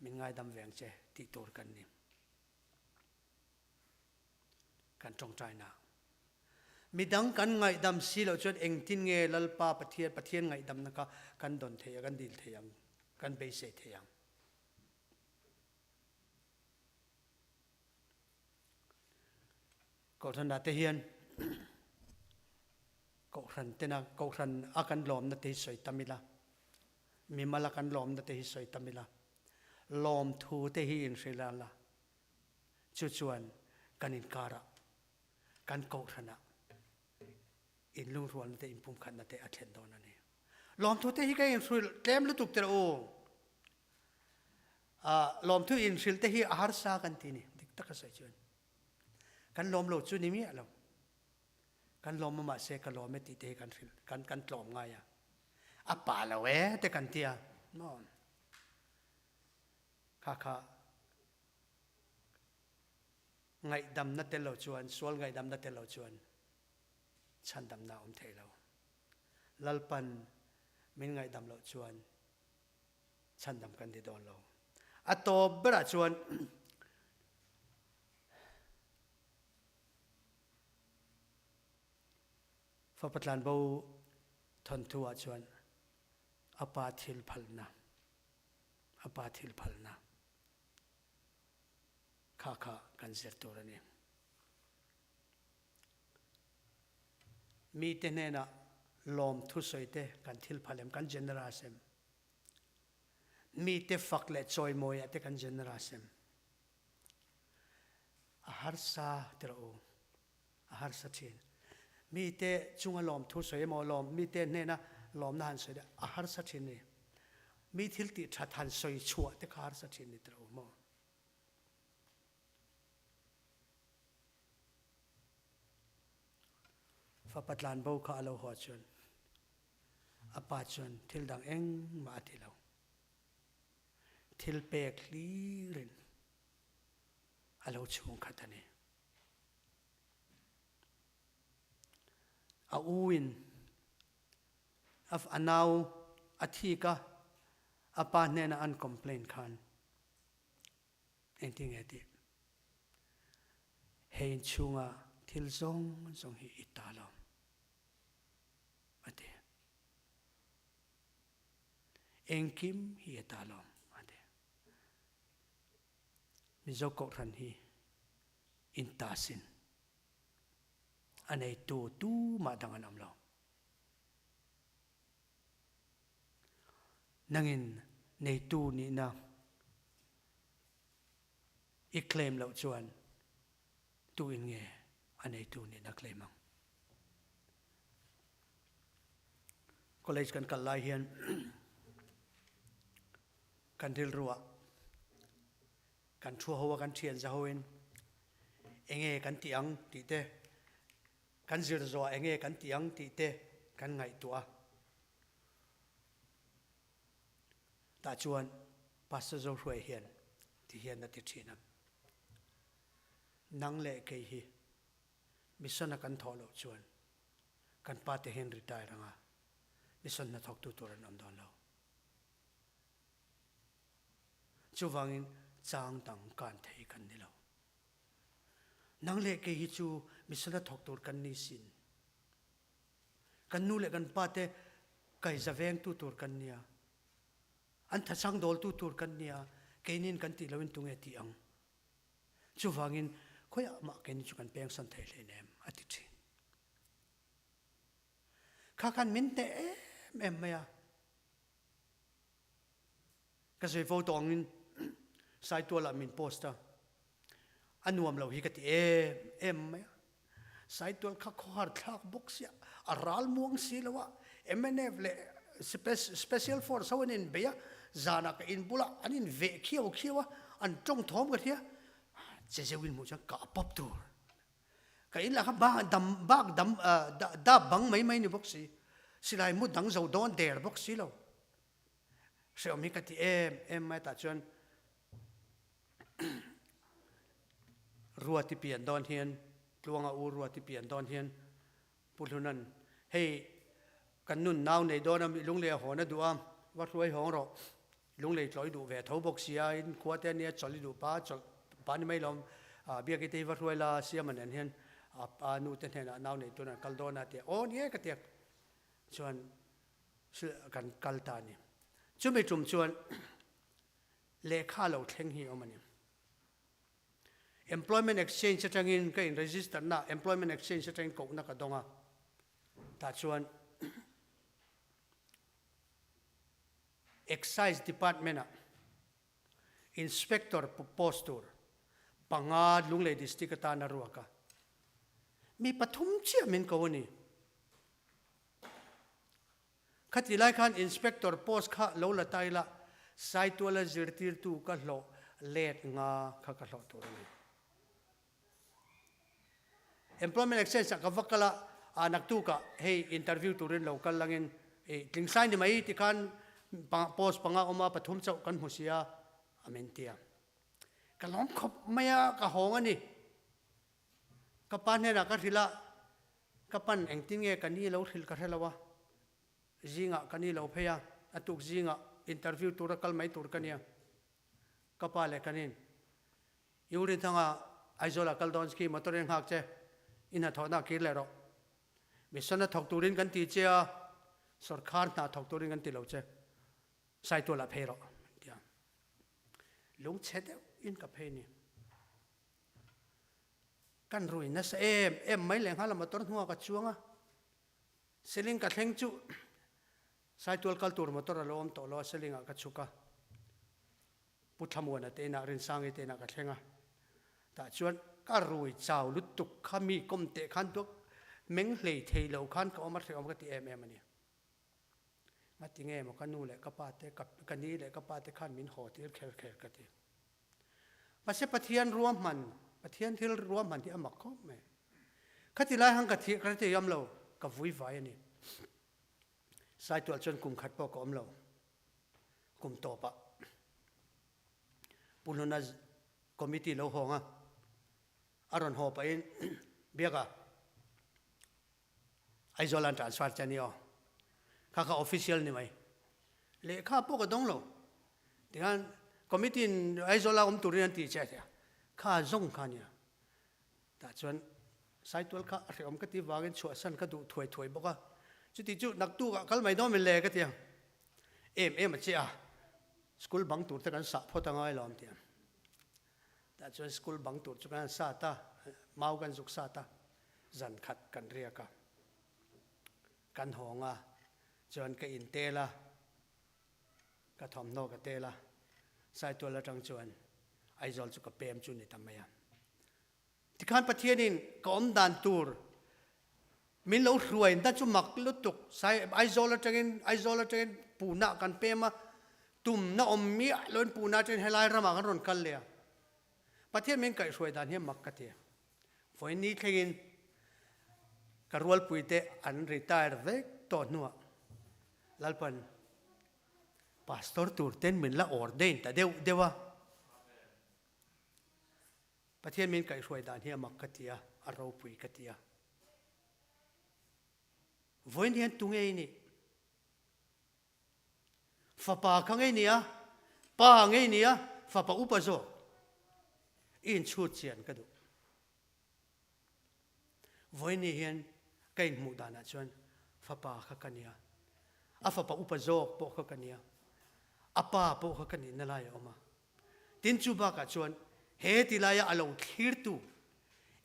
min ngaidam ve ang che tih tur kan ni. Kan tawngtaina. Midang kan ngaihdam si loh chuan engtin nge Lalpa Pathian Pathian ngaihdamna kha kan dawn thei a, kan dil thei ang, kan beisei thei ang. Kohhranah te hian Kohhran tena Kohhran a kan lawmna te hi sawi tam ila, mimal a kan lawmna te hi sawi tam ila, lawmthu te hi inhrilh a la, chu chuan kan inkarah, kan Kohhranah inlungrualna te inpumkhatna te a thlen dawn a ni. Lawmthu te hi ka inhrilh tlem lutuk teh u. Lawmthu inhrilh te hi a harsa kan ti ni, dik taka sawi chuan. Kan lawm lo chu ni miah lo. Kan lawm a mahse ka lawm e tih te hi kan hrilh, kan kan tlawm ngai a. A pa lo e te kan ti a. Maw? Kha kha ngaihdamna tel lo chuan, sual ngaihdamna tel lo chuan chhandamna a awm thei lo. Lalpan min ngaihdam loh chuan chhandam kan ni dawn lo. A tawp berah chuan Fapa tlanbo thawnthu ah chuan a pa thil phalna a pa thil phalna kha kha kan zir tur a ni. Mite hnenah lawmthu sawi te kan thil phal em, kan generous em? Mite fak leh chawimawi ah te kan generous em? A harsa ti rawh u, a harsa thin. Mite chunga lawmthu sawi emaw lawm mite hnena lawmna han sawi te a harsa thin ni. Mi thil tih that han sawi chhuah te kha harsa thin ni ti rawh u maw? Fapa tlanbo kha a lo haw chuan a pa chuan thil dang engmah a ti lo. Thil pek hlirin a lo chhung khat a ni. A u in a nau a thik a, a pa hnenah an complain khan Engtin nge tih? Hei inchhunga thil zawng zawng hi i ta lo, a ti. Engkim hi i ta lo, a ti. Mizo Kohhran hi in ta sin. A neitu tumah dang an awm lo. Nangin neitu nihna i claim loh chuan tu in nge a neitu nihna claim ang? College kan kal lai hian kan rilru ah kan thu ho a kan thian za ho in enge kan tih ang tih te Kan zir zawh enge kan tih ang tih te kan ngaihtuah a. Tah chuan Pastor Zohruai hian ti hian a ti thin a, Nang leh kei hi mission a kan thawh loh chuan kan pa te hian retire anga mission hnathawktu tur an awm dawn lo. Chuvangin chang dang kan thei kan ni lo. Nang leh kei hi chu misala thawk tur kan ni sin. Kan nu leh kan pa te kaiza vengtu tur kan nia. An thachang dawltu tur kan nia. Keinin kan tih loin tunge ti ang. Chuvangin khawiah mah keini chu kan pengsan thei hleinem a ti thin. Kha khan min hneh em em mai a. Ka sawi fo tawh angin Saitualah min post a, a nuam lo hi ka ti em em mai a. Saitual kha khawhar thlak bawk sia, a ral muang si lo a, mnf leh Special Force ho an inbei a, zanah ka in bulah an inveh khiau khiau a, an tawng thawm ka hria, che zeuhin hmuh chuan kah pawp tur. Ka in lah kha bak dam bak dam dap bang mai mai ni bawk si, silai mu dang zo dawn der bawk si lo. Hreawm hi ka ti em em mai tah chuan Ruati pian dawn hian Tluanga u Ruati pian dawn hian Pu Hlunan hei kan nun nau nei dawn a mi lunglei a hawn a duh a va hruai hawng rawh lunglei tlawih duh ve tho bawk sia in khua te ania chawlh i duh pa chawlh pa ni mai lo biak i te hi va hruai la siama nen hian a nu te hnenah nau nei tun an kal dawn a tia aw ni e ka tia chuan kan kal ta a ni. Chumi tum chuan lehkha lo thleng hi a awm a ni. Employment Exchange atangin ka in register na Employment Exchange atangin kohna ka dawng a, tah chuan Excise Department ah Inspector post tur panga Lunglei District atana ruak a, mi pathum chiah min ko a ni. Khati lai khan Inspector post kha lo la ta ila, Saituala zirtirtu ka hlawh let nga kha ka hlawh tur a ni. Employment Exchange ah ka va kal a, ah naktukah hei interview turin lo kal langin i tlingslai ni mai tikhan post panga awm a, pathum chauh kan hmu sia a min ti a. Ka lawm khawp mai a, ka hawng a ni. Ka pa hnenah ka hrilh a, ka pan engtin nge ka ni lo hrilh ka hre lo a, zingah ka ni lo phei a, a tuk zingah interview tura kal mai tur ka nia. Ka pa leh ka nin I u Rinthanga Aizawl ah kal dawn khi motor in nghak che, i hnathawhna ah kir leh rawh. Mission a thawk turin kan ti che a, sawrkhar hna thawk turin kan ti lo che, Saitual ah phei rawh an ti a. Lungchhe deuh in ka phei ni. Kan rui nasa em em mai lehnghal a motor hnuah ka chuang a, Seling ka thleng chu Saitual kal tur motor a lo awm tawh lo a, Seling ah ka chhuk a. Pu Thlamuana te inah Rinsangi te inah ka thleng a, tah chuan ka rui chau lutuk kha mi kawm teh khan duak meng hlei thei lo khan ka awm a hrehawm ka ti em em a ni. Ngati nge maw ka nu leh ka pa te ka ni leh ka pa te khan min haw tir kher kher ka ti. Mahse Pathian ruahman, Pathian thil ruahman hi a mak khawp mai. Khati lai han ka thih ka ti am lo, ka vui vai a ni. Saitual chuan kum khat pawh ka awm lo. Kum tawpah Pu Hluna committee lo hawng a, a rawn haw pahin Biaka Aizawl an transfer che a ni aw, kha kha official ni mai, lehkha pawh ka dawng lo, tikhan committee in Aizawl a awm turin an ti che a tia, kha zawng kha a nia. Tah chuan Saitual kha a hrehawm ka ti vangin chhuahsan ka duh thuai thuai bawk a, chuti chu naktukah kal mai dawn min le ka ti ang. Em em a che a, school bang tur te kan sah phawt a ngai lo an ti a. Tah chuan school bang tur chu kan sat a, mau kan zuk sat a, zan khat kan riak a, kan hawng a, chuan ka intel a, ka thawmhnaw ka tel a, Saitual atang chuan Aizawl chu ka pem chu ni ta mai a. Tikhan Pathianin ka awm dan tur min lo hruai na chu mak lutuk. Sai Aizawl atangin Aizawl atangin Pune kan pem a, tumna awm miah loin Pune atangin helai ramah kan rawn kal leh a. Pathian min kaihhruai dan hi a mak ka ti. Vawiin ni thlengin ka rualpuite an retire vek tawh hnuah Lalpan Pastor tur ten min la ordain ta deuh deuh a. Pathian min kaihhruai dan hi a mak ka ti a, a ropui ka ti a. Vawiin hian tu ngei nih? Fapa kha ngei nia, pa ngei nia, fapa upa zawk. I inchhut chian ka duh. Vawiin ni hian ka inhmuh danah chuan fapa kha ka nia, a fapa upa zawk pawh kha ka nia, a pa pawh kha ka nihna lai a awm a. Tin chu bakah chuan he ti laia a lo thlirtu,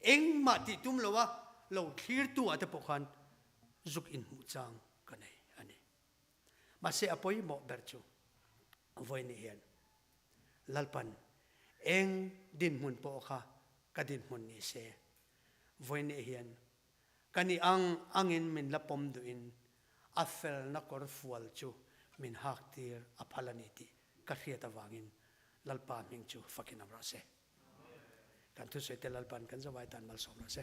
engmah tih tum loa lo thlirtu ah te pawh khan zuk inhmuh chang ka nei a ni. Mahse a pawimawh ber chu vawiin ni hian Lalpan eng dinhmun pawh kha ka dinhmun ni se, vawiin ni hian ka ni ang angin min la pawm duhin a felna kawr fual chu min hak tir a phal a ni tih ka hriat avangin Lalpa hming chu fakin awm rawh se. Kan thusawi te Lalpan kan zavai tan malsawm rawh se.